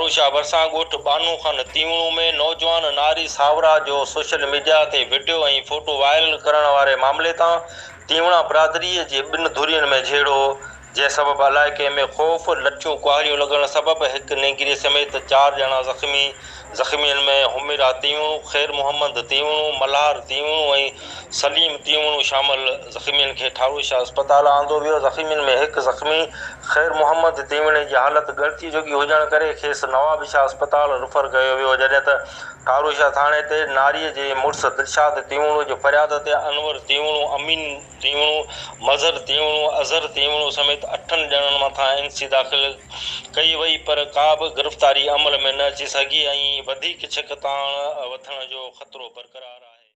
ٺاروشاه ڀرسان ڳوٺ ٻانهو خان تيوڻو ۾ نوجوان ناري ساورا جو سوشل ميڊيا تي وڊيو ۽ فوٽو وائرل ڪرڻ واري معاملي تان تيوڻا برادري جي ٻن ڌرين ۾ جهيڙو، جنهن سبب علائقي ۾ خوف، لٺيون ڪهاڙيون لڳڻ سبب هڪ نينگري سميت چار ڄڻا زخمي، زخمين ۾ حميرا تيوڻو، خير محمد تيوڻو، ملهار تيوڻو ۽ سليم تيوڻو شامل، زخمين کي ٺاروشاه اسپتال آندو ويو، زخمين ۾ هڪ زخمي خير محمد تيوڻي جي حالت ڳڻتي جوڳي هجڻ ڪري کيس نوابشاه اسپتال رفر ڪيو ويو، جڏهن ته ٺاروشاه ٿاڻي تي ناري جي مڙس دلشاد تيوڻو جي فرياد تي انور تيوڻو، امين تيوڻو، مظهر تيوڻو، اظهر تيوڻو سميت اٺن ڄڻن مٿان اين سي داخل ڪئي وئي پر ڪا به گرفتاري عمل ۾ نه اچي سگهي ۽ وڌيڪ ڇڪتاڻ وڌڻ جو خطرو برقرار آهي.